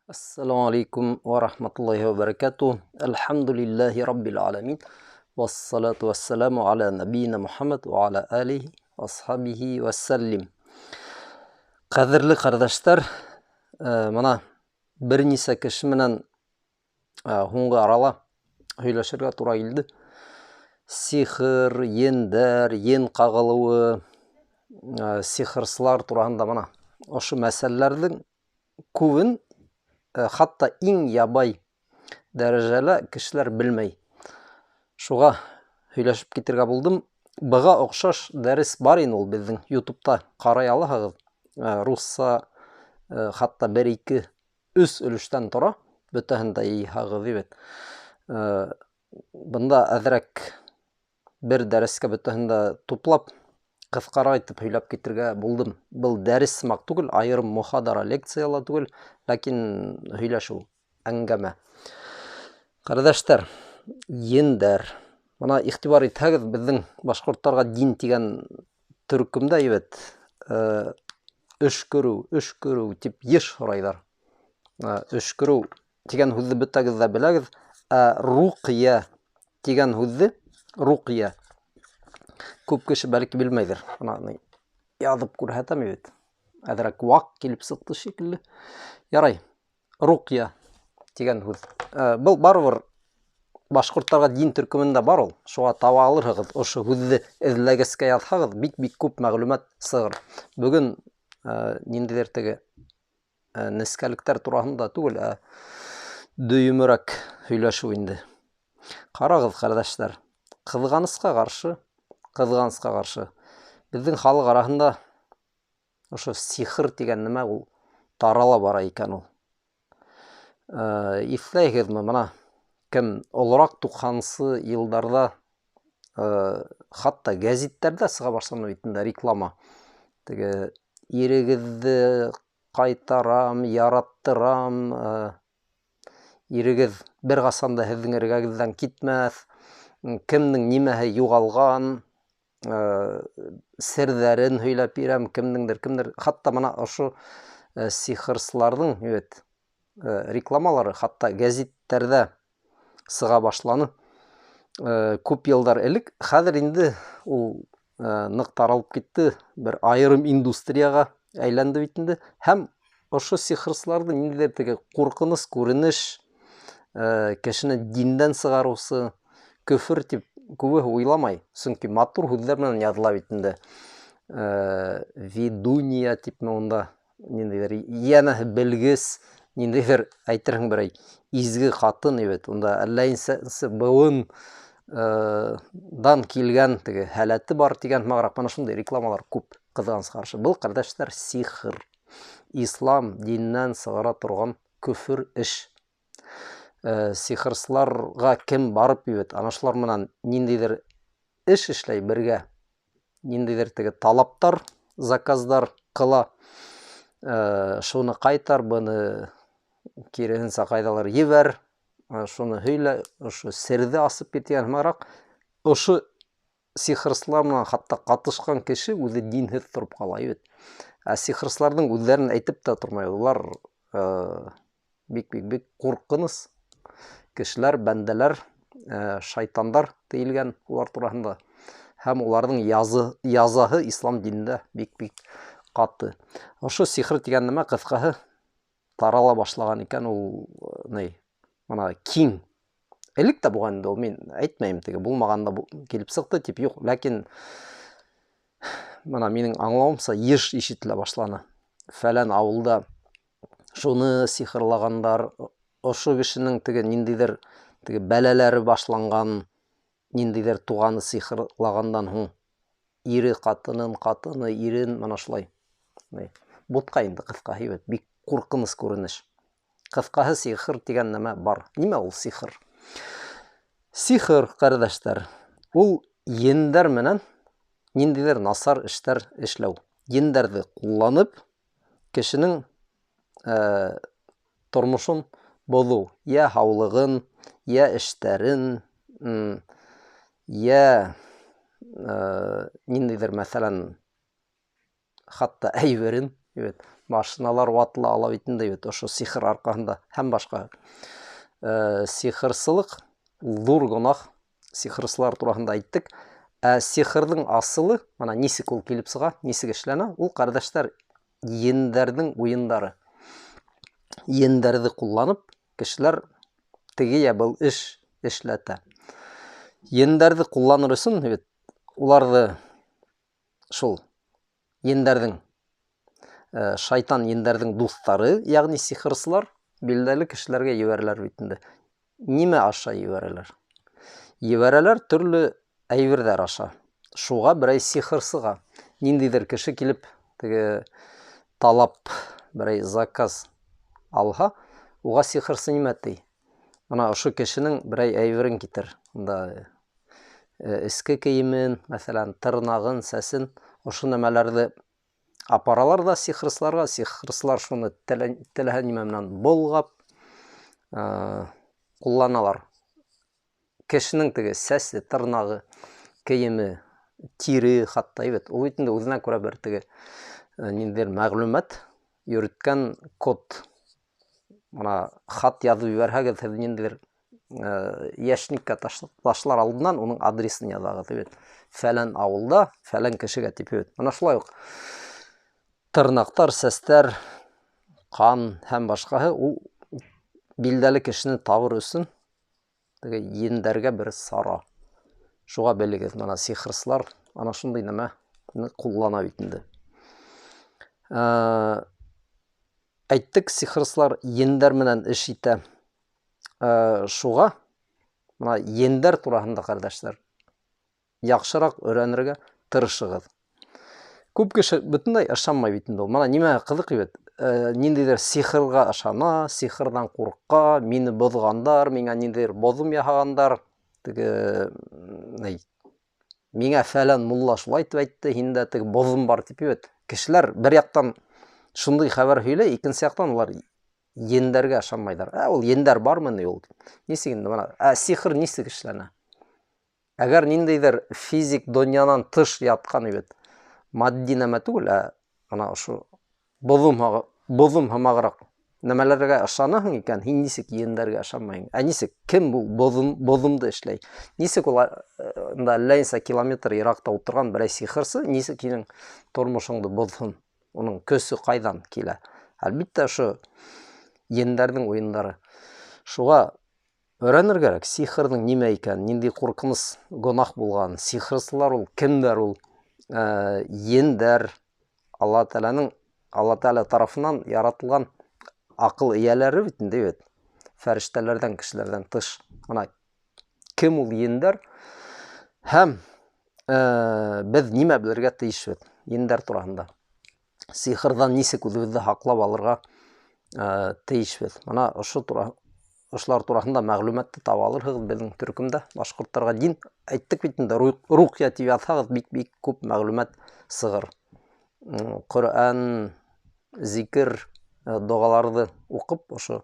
Ассаламу алейкум ва рахматуллахи ва баракатуh. Әлхәмдүлилләһи раббил аламин. Вассалату вассаламу аля набийна Мухаммад ва аля алихи ва асхабихи ва саллим. Ҡәҙерле ҡәрҙәштәр, мына бер нисә кеше менән һуңғы арала һөйләшергә тура килде. Сихыр, ендәр, ен ҡағылыуы, сихырсылар тураһында мына ошо мәсьәләләрҙең күбен хатта иң ябай дәрәжәлә кешеләр белмәй. Шуға һөйләшеп китергә булдым. Быға оҡшаш дәрес бар инде ул беҙҙең YouTube'та ҡарай алаһығыҙ. Русса хатта 1, 2, 3 өлөштән тора. Бөтәһен дә йыйһағыҙ бит. Бында әҙерәк бер дәрескә бөтәһен дә туплап, ҡыҫҡараҡ итеп һөйләп китергә булдым. Был дәрес һымаҡ түгел, айырым мухадара лекция ла түгел, ләкин һөйләшеү, әңгәмә. Ҡәрҙәштәр, ендәр. Мына иғтибар итһәгеҙ, беҙҙең башҡорттарға дин тигән төркөмдә бит, өшкөрөү, өшкөрөү тип йыш һорайҙар. Өшкөрөү тигән һүҙҙе бөтәгеҙ ҙә беләгеҙ. Ә руҡия тигән һүҙҙе, руҡия күп кеше бәлки белмәйҙер. Бына ни яҙып күрһәтәм бит. Әҙерәк ваҡ килеп сыҡты шикелле. Ярай, руҡия тигән һүҙ. Был барыбер башҡорттарға дин төркөмөндә бар ул. Шуға таба алырһығыҙ. Ошо һүҙҙе эҙләгескә яҙһағыҙ, бик-бик күп мәғлүмәт сығыр. Бөгөн ниндәйҙер теге нескәлектәр тураһында түгел, ә дөйөмөрәк һөйләшеү инде. Ҡарағыҙ, ҡәрҙәштәр, ҡыҙғанысҡа ҡаршы беҙҙең халыҡ араһында ошо сихыр тигән нәмә ул тарала бара икән ул. Иҫләйһегеҙме, мына кем олораҡ туҡһансы йылдарҙа, хатта гәзиттәрҙә сыға башланы бит инде реклама. Теге ирегеҙҙе ҡайтарам, яраттырам, ирегеҙ бер ҡасан да һеҙҙең эргәгеҙҙән китмәҫ, кемдең нимәһе юғалған, серҙәрен һөйләп бирәм, кемдеңдер, кемдер. Хатта мына ошо сихырсыларҙың бит, рекламалары хатта гәзиттәрҙә сыға башланы. Күп йылдар элек, хәҙер инде ул ныҡ таралып китте, бер айырым индустрияға әйләнде бит инде. Һәм ошо сихырсыларҙы ниндәйҙер теге ҡурҡыныс күренеш, кешене диндән сығарыусы көфөр тип күбеһе уйламай, сөнки матур һүҙҙәр менән яҙыла бит инде. Ведунья типме унда ниндәйҙер, йәнәһе белгес, ниндәйҙер әйтерһең берәй изге ҡатын бит, унда әллә нисәнсе быуын дан килгән теге һәләте бар тигән һымағыраҡ мына шундай рекламалар күп, ҡыҙғанысҡа ҡаршы. Был, ҡәрҙәштәр, сихыр, ислам диненән сығара торған көфөр эш. Сихырсыларға кем барып бит, ана шулар менән ниндәйҙер эш эшләй бергә, ниндәйҙер теге талаптар, заказдар ҡыла, шуны ҡайтар, быны киреһенсә ҡайҙалыр ебәр, шуны һөйлә, ошо серҙе асып кит тигән һымағыраҡ. Ошо сихырсылар менән хатта ҡатышҡан кеше үҙе динһеҙ тороп ҡала бит. Ә сихырсыларҙың үҙҙәрен әйтеп тә тормай, улар бик-бик-бик ҡурҡыныс кешеләр, бәндәләр, шайтандар тейелгән улар тураһында. Һәм уларҙың язаһы ислам динендә бик-бик ҡаты. Ошо сихыр тигән нәмә ҡыҫҡаһы тарала башлаған икән ул, ни, мына киң. Элек тә булған инде ул, мин әйтмәйем теге булмаған да килеп сыҡты тип, юҡ, ләкин мына минең аңлауымса йыш ишетелә башланы. Фәлән ауылда шуны сихырлағандар, ошо кешенең теге ниндәйҙер теге бәләләре башланған, ниндәйҙер туғаны сихырлағандан һуң ире ҡатынын, ҡатыны ирен, мына шулай. Ни, бутҡа инде ҡыҫҡаһы бит, бик ҡурҡыныс күренеш. Ҡыҫҡаһы сихыр тигән нәмә бар. Нимә ул сихыр? Сихыр, ҡәрҙәштәр, ул ендәр менән ниндәйҙер насар эштәр эшләү. Ендәрҙе ҡулланып, кешенең тормошон боҙоу, йә һаулығын, йә эштәрен, йә ниндәйҙер, мәҫәлән, хатта әйберен, бит. Машиналар ватыла ала бит инде бит ошо сихыр арҡаһында һәм башҡа. Сихырсылыҡ ҙур гонаһ. Сихырсылар тураһында әйттек. Ә сихырҙың асылы, мына нисек ул килеп сыға, нисек эшләнә, ул, ҡәрҙәштәр, ендәрҙең уйындары. Ендәрҙе ҡулланып, кешеләр теге йә был эш эшләтә. Ендәрҙе ҡулланыр өсөн бит уларҙы шул ендәрҙең, шайтан ендәрҙең дуҫтары, ягъни сихырсылар, билдәле кешеләргә ебәрәләр бит инде. Нимә аша ебәрәләр? Ебәрәләр төрлө әйберҙәр аша. Шуға берәй сихырсыға ниндәйҙер кеше килеп теге талап берәй заказ алһа, уға сихырсы нимә ти? Мына ошо кешенең берәй әйберен китер. Унда эске кейемен, мәҫәлән, тырнағын, сәсен, ошо нәмәләрҙе апаралар ҙа сихырсыларға, сихырсылар шуны теләһә нимә менән болғап, ҡулланалар. Кешенең теге сәсе, тырнағы, кейеме, тире хатта бит. Ул бит инде үҙенә күрә бер теге ниндәйҙер мәғлүмәт йөрөткән код. Мына хат яҙып ебәрһәгеҙ, һеҙ ниндәйҙер йәшниккә ташлар алдынан уның адресын яҙағыҙ бит. Фәлән ауылда, фәлән кешегә тип бит. Мына шулай уҡ тырнаҡтар, сәстәр, ҡан һәм башҡаһы ул билдәле кешене табыр өсөн теге ендәргә бер сара. Шуға белегеҙ, мына сихырсылар ана шундай нәмәне ҡуллана бит инде. Әйттек, сихырсылар ендәр менән эш итә. Шуға мына ендәр тураһында, ҡәрҙәштәр, яҡшыраҡ өйрәнергә тырышығыҙ. Күп кеше бөтөнләй ышанмай бит инде ул. Мына нимә ҡыҙыҡ бит? Ниндәйҙер сихырға ышана, сихырҙан ҡурҡа, мине боҙғандар, миңә ниндәйҙер боҙом яһағандар, теге, ни, миңә фәлән мулла шулай тип әйтте, һиндә теге боҙом бар тип бит. Кешеләр бер яҡтан шундай хәбәр һөйләй, икенсе яҡтан улар ендәргә ышанмайҙар. Ул ендәр бармы ни ул? Нисек инде мына, сихыр нисек эшләнә? Әгәр ниндәйҙер физик донъянан тыш ятҡан бит, матди нәмә түгел, мына ошо боҙом һымағыраҡ нәмәләргә ышанаһың икән, һин нисек ендәргә ышанмайһың? Ә нисек кем был боҙомдо эшләй? Нисек ул, унда әллә нисә километр йыраҡта ултырған берәй сихырсы нисек һинең тормошоңдо боҙһон? Уның көсө ҡайҙан килә? Әлбиттә, ошо ендәрҙең уйындары. Шуға өйрәнергә кәрәк, сихырҙың нимә икән, ниндәй ҡурҡыныс гонаһ булған, сихырсылар ул кемдәр ул? Ендәр Алла Тәғәләнең, Алла Тәғәлә тарафынан яратылған аҡыл эйәләре бит инде бит. Фәрештәләрҙән, кешеләрҙән тыш. Мына кем ул ендәр? Һәм беҙ нимә белергә тейешбеҙ ендәр тураһында? Сихырҙан нисек үҙебеҙҙе һаҡлап алырға тейешбеҙ? Мына ошолар тураһында мәғлүмәтте таба алырһығыҙ беҙҙең төркөмдә. Башҡорттарға дин әйттек бит инде, руҡия тип яҙһағыҙ, бик-бик күп мәғлүмәт сығыр. Ҡөрьән, зикер, доғаларҙы уҡып, ошо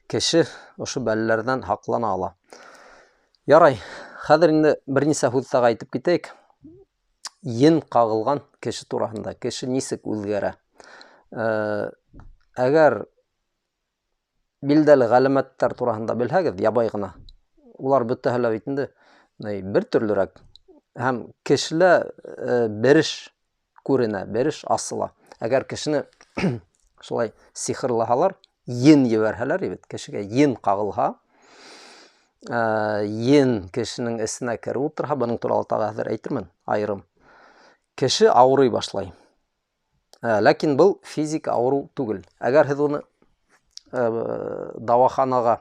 кеше ошо бәләләрҙән һаҡлана ала. Ярай, хәҙер инде бер нисә һүҙ тағы әйтеп китәйек. Ен ҡағылған кеше тураһында, кеше нисек үҙгәрә? Әгәр билдәле ғәләмәттәр тураһында белһәгеҙ, ябай ғына, улар бөтәһе лә бит инде, ни, бер төрлөрәк. Һәм кешелә береш күренә, береш асыла. Әгәр кешене шулай сихырлаһалар, ен ебәрһәләр бит, кешегә ен ҡағылһа, ен кешенең эсенә кереп ултырһа, бының турала тағы хәҙер әйтермен, айырым. Кеше ауырый башлай. Ләкин был физик ауырыу түгел. Әгәр һеҙ уны дауаханаға,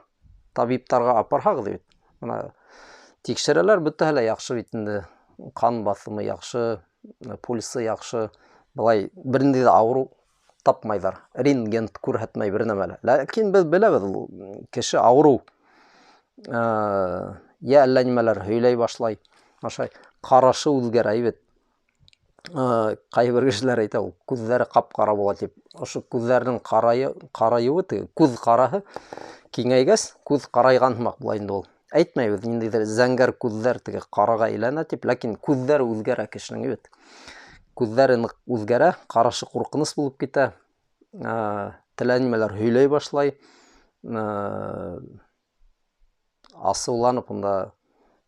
табиптарға апарһағыҙ бит, мына тикшерәләр, бөтәһе лә яҡшы бит инде. Ҡан баҫымы яҡшы, пульсы яҡшы, былай бер ниндәй ҙә ауырыу тапмайҙар. Рентген күрһәтмәй бер нәмә лә. Ләкин беҙ беләбеҙ, ул кеше ауырыу. Йә әллә нимәләр һөйләй башлай, ашай, ҡарашы үҙгәрә бит. Ҡайһы бер кешеләр әйтә, ул күҙҙәре ҡап-ҡара була тип. Ошо күҙҙәренең ҡарайыуы, теге күҙ ҡараһы киңәйгәс, күҙ ҡарайған һымаҡ була инде ул. Әйтмәйбеҙ, ниндәйҙер зәңгәр күҙҙәр теге ҡараға әйләнә тип, ләкин күҙҙәр үҙгәрә кешенең бит. Күҙҙәре ныҡ үҙгәрә, ҡарашы ҡурҡыныс булып китә, телә нимәләр һөйләй башлай, асыуланып унда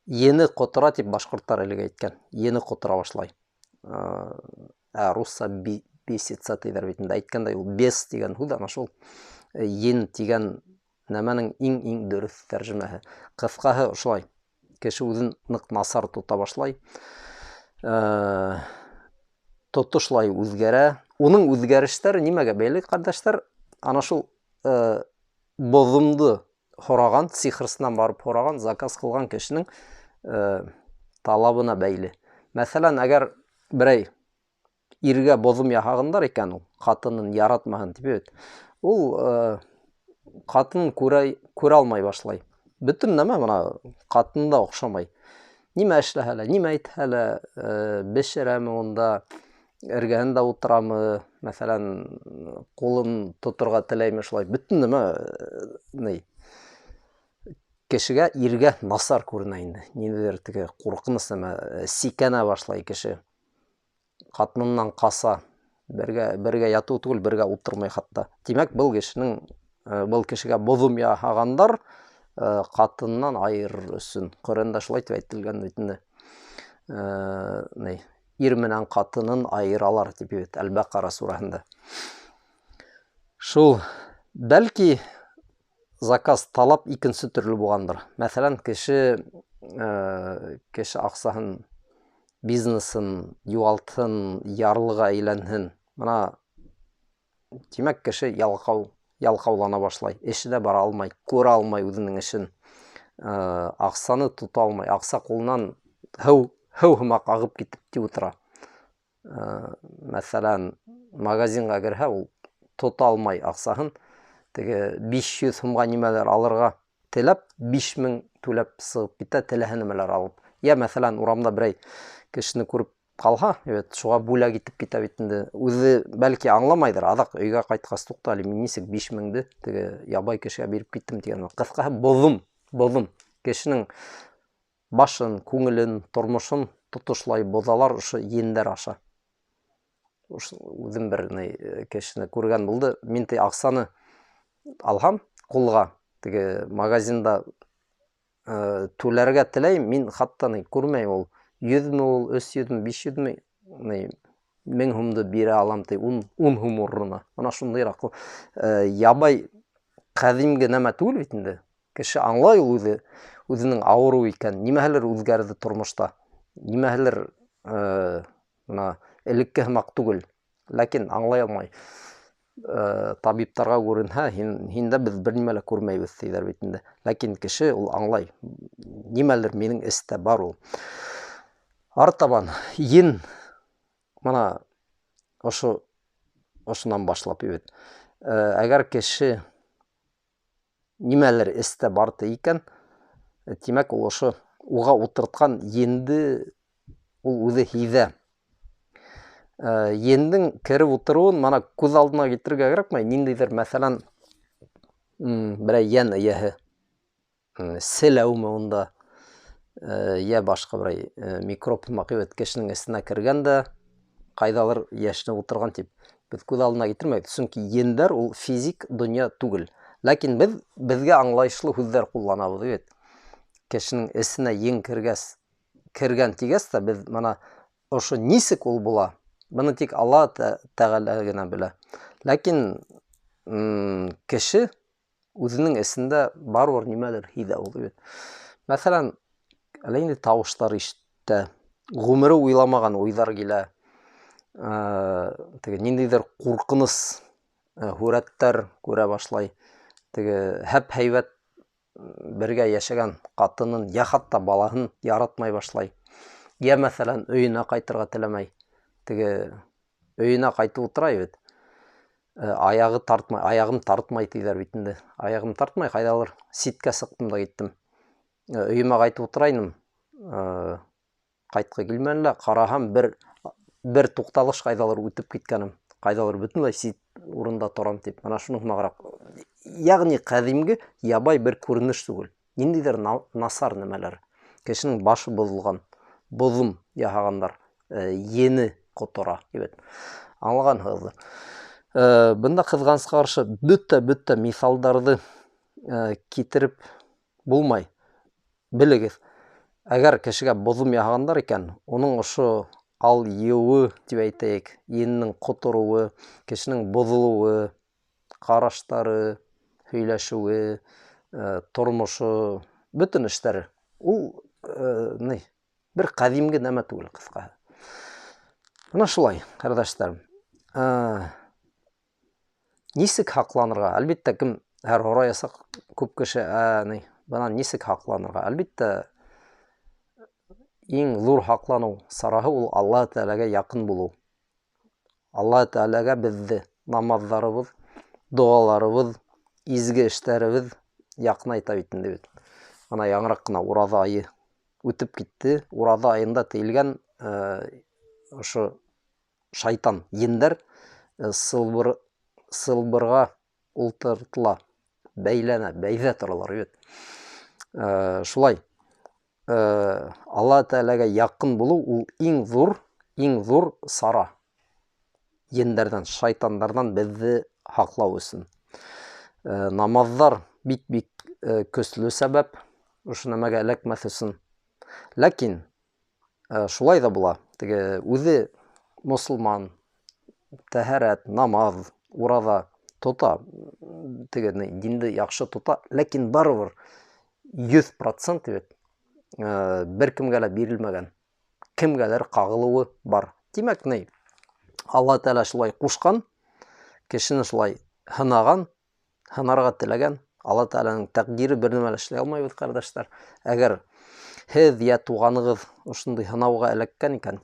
ене ҡотора тип башҡорттар элек әйткән, ене ҡотора башлай. Ә русса бесится тиҙәр бит инде, әйткәндәй ул бес тигән һүҙ ана шул ен тигән нәмәнең иң-иң дөрөҫ тәржемәһе. Ҡыҫҡаһы ошолай, кеше үҙен ныҡ насар тота башлай, тотошлай үҙгәрә. Уның үҙгәрештәре нимәгә бәйле, ҡәрҙәштәр? Ана шул боҙомдо һораған, сихырсынан барып һораған, заказ ҡылған кешенең талабына бәйле. Мәҫәлән, әгәр берәй иргә боҙом яһағандар икән, ул ҡатынын яратмаһын тип бит, ул ҡатынын күрә алмай башлай. Бөтөн нәмә бына ҡатынына оҡшамай. Нимә эшләһә лә, нимә әйтһә лә, бешерәме унда, эргәһендә ултырамы, мәҫәлән, ҡулын тоторға теләйме, шулай. Бөтөн нәмә ни кешегә, иргә насар күренә инде. Ниндәйҙер теге ҡурҡыныс нәмә, сикәнә башлай кеше. Ҡатынынан ҡаса, бергә ятыу түгел, бергә ултырмай хатта. Тимәк, был кешегә боҙом яһағандар, ҡатынынан айырыр өсөн. Ҡөрьәндә шулай тип әйтелгән бит инде. Ир менән ҡатынын айыралар тип бит Әл-Бәҡара сүрәһендә. Шул, бәлки заказ талап икенсе төрлө булғандыр. Мәҫәлән, кеше аҡсаһын, бизнесын юғалтһын, ярлыға әйләнһен. Бына, тимәк, кеше ялҡаулана башлай, эше дә бара алмай, күрә алмай үҙенең эшен. Аҡсаны тота алмай, аҡса ҡулынан һыу һымаҡ ағып китеп тип ултыра. Мәҫәлән, магазинға керһә, ул тота алмай аҡсаһын, теге 500 һумға нимәлер алырға теләп, 5000 түләп сығып китә, теләһә нәмәләр алып. Йә, мәҫәлән, урамда берәй кешене күреп ҡалһа, evet, шуға бүләк итеп китә бит инде. Үҙе бәлки аңламайҙыр, аҙаҡ өйгә ҡайтҡас, туҡта әле, мин нисек 5000-ҙе теге ябай кешегә биреп киттем тигән. Ҡыҫҡаһы, боҙом. Кешенең башын, күңелен, тормошон тотошлай боҙалар ошо ендәр аша. Ошо үҙем бер кешене күргән булды. Мин ти аҡсаны алһам ҡулға, теге магазинда түләргә теләйем, мин хатта ни күрмәйем ул 100 ул, 300, 500, ни 1000 һумды бирә алам ти, ун һум урынына. Бына шундайыраҡ ябай ҡәҙимге нәмә түгел бит инде. Кеше аңлай ул үҙенең ауырыу икән, нимәһелер үҙгәрҙе тормошта, нимәһелер бына элекке һымаҡ түгел, ләкин аңлай алмай. Табиптарға күренһә, һиндә беҙ бер нимә лә күрмәйбеҙ тиҙәр бит инде. Ләкин кеше ул аңлай, нимәлер минең эстә бар ул. Артабан ен бына ошонан башлап бит. Әгәр кеше нимәлер эстә бар ти икән, тимәк, ул ошо уға ултыртҡан енде ул үҙе һиҙә. Ендең кереп ултырыуын мана күҙ алдына килтерергә кәрәкмәй. Ниндәйҙер, мәҫәлән, берәй йән эйәһе, селәүме унда, йә башҡа берәй микроб һымаҡ бит кешенең эсенә кергән дә ҡайҙалыр йәшенеп ултырған тип беҙ күҙ алдына килтермәйбеҙ, сөнки ендәр ул физик донъя түгел. Ләкин беҙгә аңлайышлы һүҙҙәр ҡулланабыҙ бит. Кешенең эсенә ен кергән тигәс тә беҙ мына ошо нисек ул була, быны тик Алла Тәғәлә генә белә. Ләкин кеше үҙенең эсендә барыбер нимәлер һиҙә ул бит. Мәҫәлән, әллә инде тауыштар ишетә, ғүмере уйламаған уйҙар килә, теге ниндәйҙер ҡурҡыныс һүрәттәр күрә башлай, теге һәп-һәйбәт бергә йәшәгән ҡатынын йә хатта балаһын яратмай башлай, йә мәҫәлән өйөнә ҡайтырға теләмәй, теге өйөнә ҡайтып ултыра бит, аяғы тартмай, аяғым тартмай тиҙәр бит инде, аяғым тартмай, ҡайҙалыр ситкә сыҡтым да киттем, өйөмә ҡайтып ултырайным, ҡайтҡы килмәне лә, ҡараһам, бер туҡталыш ҡайҙалыр үтеп киткәнем, ҡайҙалыр бөтөнләй сит урында торам тип, мына шуның һымағыраҡ. Йәғни ҡәҙимге ябай бер күренеш түгел, ниндәйҙер насар нәмәләр, кешенең башы боҙолған, боҙом яһағандар, ене ҡотора, бит. Аңлағанһығыҙҙыр. Бында ҡыҙғанысҡа ҡаршы бөтә миҫалдарҙы китереп булмай. Белегеҙ, әгәр кешегә боҙом яһағандар икән, уның ошо ал йыуы тип әйтәйек, ененең ҡотороуы, кешенең боҙолоуы, ҡараштары, һөйләшеүе, тормошо, бөтөн эштәре ул бер ҡәҙимге нәмә түгел, ҡыҫҡаһы. Бына шулай, ҡәрҙәштәрем. Нисек һаҡланырға? Әлбиттә, кем һәр һораясаҡ, күп кеше, бынан нисек һаҡланырға? Әлбиттә, иң ҙур һаҡланыу сараһы ул Аллаһ Тәғәләгә яҡын булыу. Аллаһ Тәғәләгә беҙҙе намаҙҙарыбыҙ, доғаларыбыҙ, изге эштәребеҙ яҡынайта бит инде бит. Бына яңыраҡ ҡына ураҙа айы үтеп китте. Ураҙа айында тейелгән ошо шайтан, ендәр сылбырға ултыртыла, бәйләнә, бәйҙә торалар бит. Шулай. Аллаһ Тәғәләгә яҡын булыу ул иң ҙур сара. Ендәрҙән, шайтандарҙан беҙҙе һаҡлау өсөн. Намаҙҙар бик-бик көслө сәбәп ошо нәмәгә эләкмәҫ өсөн. Ләкин шулай ҙа була. Теге үҙе мосолман, тәһәрәт, намаҙ, ураҙа тота, теге динде яҡшы тота, ләкин барыбер 100% бит, бер кемгә лә бирелмәгән, кемгәлер ҡағылыуы бар. Тимәк, Аллаһ Тәғәлә шулай ҡушҡан, кешене шулай һынаған, һынарға теләгән. Аллаһ Тәғәләнең тәҡдире бер нәмә лә эшләй алмайбыҙ, ҡәрҙәштәр. Әгәр һеҙ йә туғанығыҙ ошондай һынауға эләккән икән,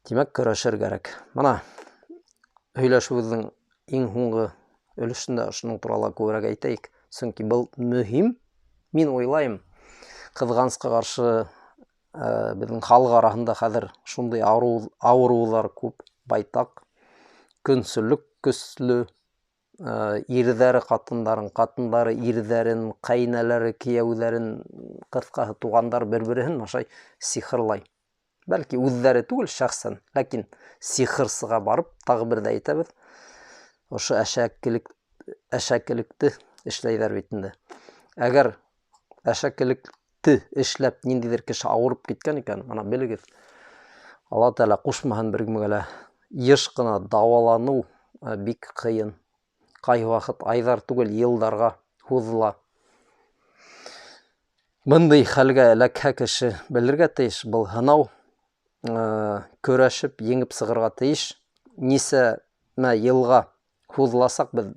тимәк көрәшер кәрәк. Бына һөйләшеүебеҙҙең иң һуңғы өлөшөндә ошоноң турала күберәк әйтәйек, сөнки был мөһим. Мин уйлайым, ҡыҙғанысҡа ҡаршы, беҙҙең халыҡ араһында хәҙер шундай ауырыуҙар күп, байтаҡ, көнсөллөк көслө, ирҙәре ҡатындарын, ҡатындары ирҙәрен, ҡәйнәләре кейәүҙәрен, ҡыҫҡаһы туғандар бер-береһен ашай сихырлай. Бәлки үҙҙәре түгел шәхсән, ләкин сихырсыға барып, тағы бер ҙә әйтәбеҙ, ошо әшәкелекте эшләйҙәр бит инде. Әгәр әшәкелекте эшләп ниндәйҙер кеше ауырып киткән икән, ана белегеҙ, Аллаһ Тәғәлә ҡушмаһын бер кемгә лә, йыш ҡына дауаланыу бик ҡыйын. Ҡайһы ваҡыт айҙар түгел, йылдарға һуҙыла. Бындай хәлгә эләкһә кеше белергә тейеш, был һынау, көрәшеп еңеп сығырға тейеш. Нисәмә йылға һуҙыласаҡ беҙ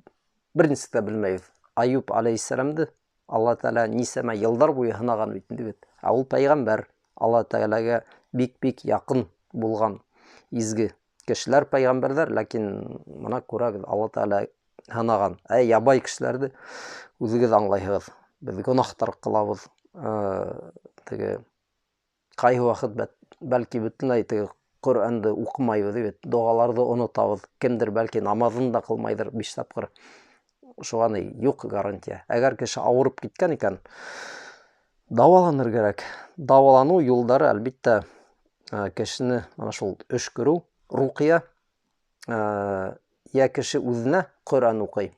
бер нисек тә белмәйбеҙ. Айюб алейхиссәләмде Аллаһ Тәғәлә нисәмә йылдар буйы һынаған бит инде бит. Ә ул пәйғәмбәр, Аллаһ Тәғәләгә бик-бик яҡын булған изге кешеләр, пәйғәмбәрҙәр, ләкин мына күрәгеҙ, Аллаһ Тәғәлә һынаған. Ә ябай кешеләрҙе үҙегеҙ аңлайһығыҙ. Беҙ гонаһтар ҡылабыҙ. Теге ҡайһы ваҡыт бәлки бөтөнләй теге Ҡөрьәнде уҡымайбыҙ бит, доғаларҙы онотабыҙ. Кемдер бәлки намаҙын да ҡылмайҙыр 5 тапҡыр. Шуға ни юҡ гарантия. Әгәр кеше ауырып киткән икән, дауаланыр кәрәк. Дауаланыу юлдары әлбиттә, кешене ана шул өшкөрөү, руҡия, йә кеше үҙенә Ҡөрьән уҡый.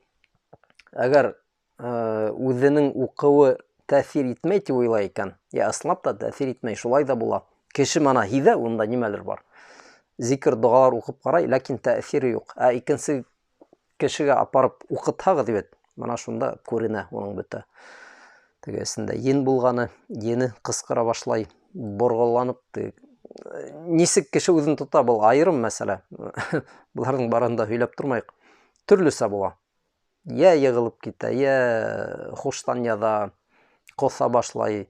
Әгәр, үҙенең уҡыуы тәьҫир итмәй тип уйлай икән, йә ысынлап та тәьҫир итмәй, шулай ҙа була. Кеше мана һиҙә, унда нимәлер бар. Зикр, доғалар уҡып ҡарай, ләкин тәьҫире юҡ. Ә икенсе кешегә апарып уҡытһағыҙ бит, мына шунда күренә уның бөтә. Теге эсендә ен булғаны, ене ҡысҡыра башлай, борғоланып, теге, нисек кеше үҙен тота, был айырым мәсьәлә. Быларҙың барыһын да һөйләп тормайыҡ. Төрлөсә була. Йә йығылып китә, йә хуштан яҙа, ҡоҫа башлай,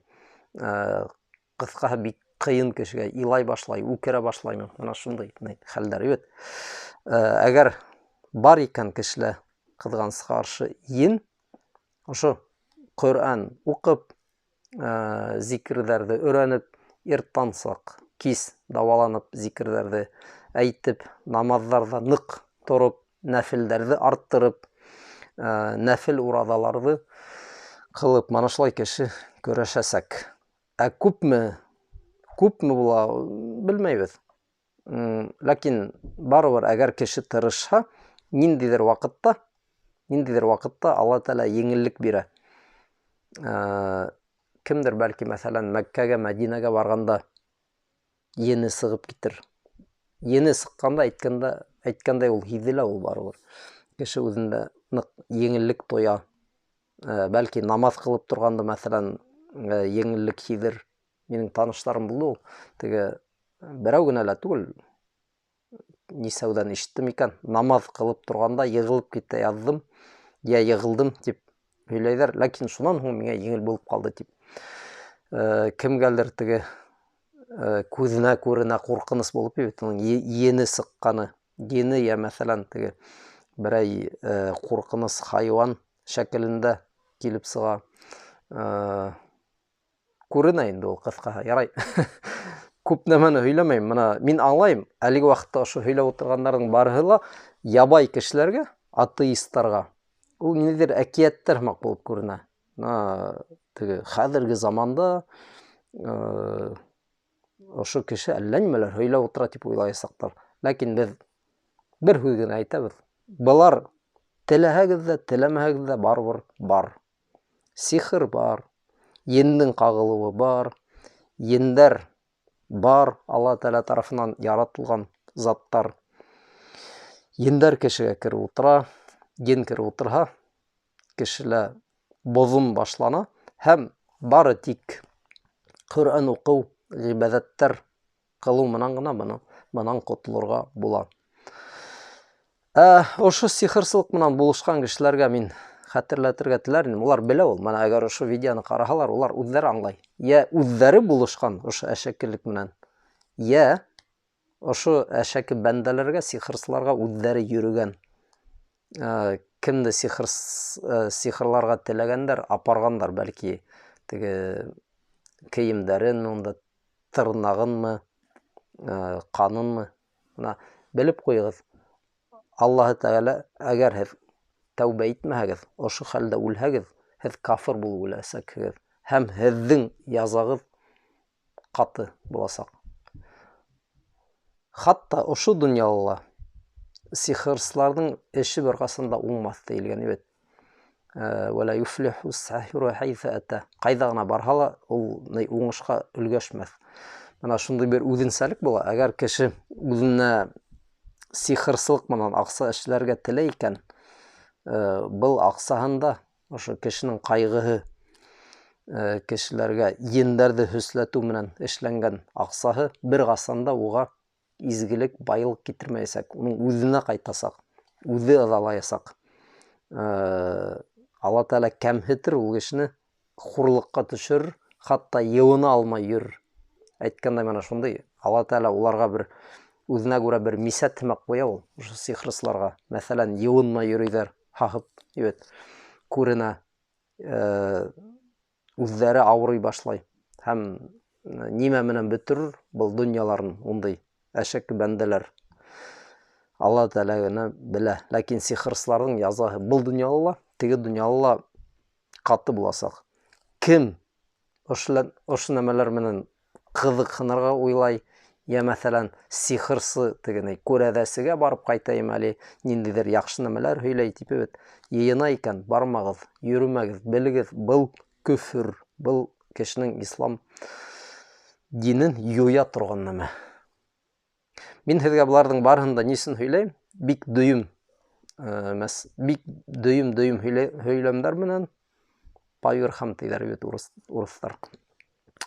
ҡыҫҡаһы бик ҡыйын кешегә илай башлай, үкерә башлай. Мына шундай хәлдәр бит. Әгәр бар икән кешелә ҡыҙғанысҡа ҡаршы ен, ошо Ҡөрьән уҡып, зикерҙәрҙе өйрәнеп, иртансаҡ, кис дауаланып, зикерҙәрҙе әйтеп, намаҙҙарҙа ныҡ тороп, нәфилдәрҙе арттырып, нәфил ураҙаларҙы ҡылып, мана шулай кеше көрәшәсәк. Ә күпме була, белмәйбеҙ. Ләкин барыбер, әгәр кеше тырышһа, ниндәйҙер ваҡытта Алла Тәғәлә еңеллек бирә. Кемдер бәлки, мәҫәлән, Мәккәгә, Мәдинәгә барғанда ене сығып китер. Ене сыҡҡанда, әйткәндәй ул һиҙелә, ул барыбер. Кеше үҙендә ныҡ еңеллек тоя. Бәлки намаҙ ҡылып торғанда, мәҫәлән, еңеллек һиҙер. Минең таныштарым булды ул. Теге берәү генә лә түгел, нисәүҙән ишеттем икән, намаҙ ҡылып торғанда йығылып китә яҙҙым, йә йығылдым тип һөйләйҙәр, ләкин шунан һуң миңә еңел булып ҡалды тип. Кемгәлер теге күҙенә күренә ҡурҡыныс булып бит, уның ене сыҡҡаны, ене йә мәҫәлән теге берәй ҡурҡыныс хайуан шәкелендә килеп сыға. Күренә инде ул, ҡыҫҡаһы. Ярай. Күп нәмәне һөйләмәйем. Мына мин аңлайым, әлеге ваҡытта ошо һөйләп ултырғандарҙың барыһы ла ябай кешеләргә, атеисттарға ул ниндәйҙер әкиәттәр һымаҡ булып күренә. Мына теге хәҙерге заманда ошо кеше әллә нимәләр һөйләп ултыра тип уйлаясаҡтар. Ләкин беҙ бер һүҙ генә әйтәбеҙ: былар теләһәгеҙ ҙә, теләмәһәгеҙ ҙә барыбер бар. Сихыр бар, ендең ҡағылыуы бар, ендәр бар, Алла Тәғәлә тарафынан яратылған заттар. Ендәр кешегә кереп ултыра, ен кереп ултырһа, кешелә боҙом башлана һәм бары тик Ҡөрьән уҡыу, ғибәҙәттәр ҡылыу менән генә бынан ҡотолорға була. Ошо сихырсылыҡ менән булышҡан кешеләргә мин хәтерләтергә теләр инем. Улар белә ул. Мына әгәр ошо видеоны ҡараһалар, улар үҙҙәре аңлай. Йә үҙҙәре булышҡан ошо әшәкелек менән, йә ошо әшәке бәндәләргә, сихырсыларға үҙҙәре йөрөгән. Кемде сихырларға теләгәндәр, апарғандар, бәлки теге кейемдәрен, унда тырнағынмы, ҡанынмы. Мына белеп ҡуйығыҙ. Аллаһы Тәғәлә, әгәр һеҙ тәүбә итмәһәгеҙ, ошо хәлдә үлһәгеҙ, һеҙ кафыр булып үләсәкһегеҙ һәм һеҙҙең язағыҙ ҡаты буласаҡ. Хатта ошо донъяла ла сихырсыларҙың эше бер ҡасан да уңмаҫ тейелгән бит. Вәлә юфлиху сахиру хайфа ата. Ҡайҙа ғына барһа ла ул уңышҡа өлгәшмәҫ. Мына шундай бер үҙенсәлек була. Әгәр кеше үҙенә сихырсылыҡ менән аҡса эшләргә теләй икән, был аҡсаһында ошо кешенең ҡайғыһы, кешеләргә ендәрҙе һөсләтеү менән эшләнгән аҡсаһы бер ҡасан да уға изгелек, байлыҡ китермәйәсәк. Уның үҙенә ҡайтасаҡ, үҙе ыҙалаясаҡ. Алла Тәғәлә кәмһетер ул кешене, хурлыҡҡа төшөрөр, хатта йыуына алмай йөрөр. Әйткәндәй, мына шундай Алла Тәғәлә уларға бер үҙенә күрә бер мисәт һымаҡ ҡуя ул ошо сихырсыларға. Мәҫәлән, йыуынмай йөрөйҙәр, һаһып, ебет, күренә, үҙҙәре ауырый башлай. Һәм нимә менән бөтөрөр был донъяларын ундай әшәке бәндәләр. Алла Тәғәлә генә белә. Ләкин сихырсыларҙың язаһы был донъяла ла, теге донъяла ла ҡаты буласаҡ. Кем ошо нәмәләр менән ҡыҙыҡһынырға уйлай, йә мәҫәлән, сихырсы тегенәй күрәҙәсегә барып ҡайтайым әле, ниндәйҙер яҡшы нәмәләр һөйләй тип бит йыйына икән, бармағыҙ, йөрөмәгеҙ, белегеҙ, был көфөр, был кешенең ислам динен юя торған нәмә. Мин һеҙгә быларҙың барыһын да нисен һөйләйем? Бик дөйөм һөйләмдәр менән по верхам тиҙәр бит урыҫтар.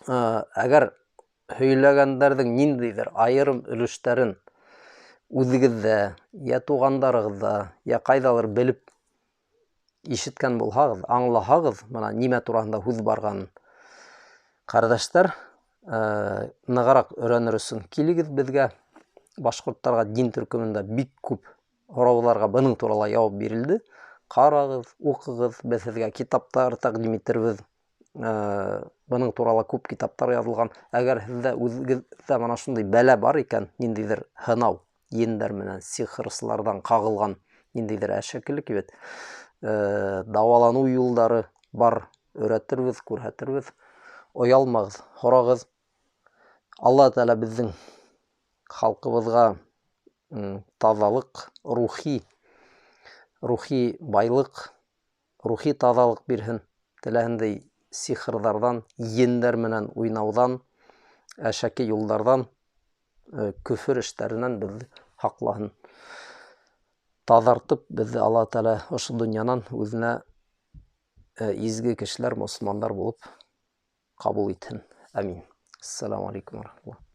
Әгәр һөйләгәндәрҙең ниндәйҙер айырым өлөштәрен үҙегеҙҙә, йә туғандарығыҙҙа, йә ҡайҙалыр белеп ишеткән булһағыҙ, аңлаһағыҙ, мына нимә тураһында һүҙ барғанын, ҡәрҙәштәр, нығыраҡ өйрәнер өсөн килегеҙ беҙгә. Башҡорттарға дин төркөмөндә бик күп һорауҙарға бының турала яуап бирелде. Ҡарағыҙ, уҡығыҙ, беҙ һеҙгә китаптар тәҡдим итербеҙ. Бының турала күп китаптар яҙылған. Әгәр һеҙҙә үҙегеҙҙә мына шундай бәлә бар икән, ниндәйҙер һынау, ендәр менән сихырсыларҙан ҡағылған ниндәйҙер әшәкелек бит, дауаланыу юлдары бар, өйрәтербеҙ, күрһәтербеҙ. Оялмағыҙ, һорағыҙ. Алла Тәғәлә беҙҙең Халҡыбыҙға таҙалыҡ, рухи байлыҡ, рухи таҙалыҡ бирһен. Теләһендәй сихырҙарҙан, ендәр менән уйнауҙан, әшәке юлдарҙан, көфөр эштәренән беҙҙе һаҡлаһын. Таҙартып беҙҙе Алла Тәғәлә ошо донъянан үҙенә изге кешеләр, мосолмандар булып ҡабул итһен. Амин. Ассаламу алейкум ва рахматуллах.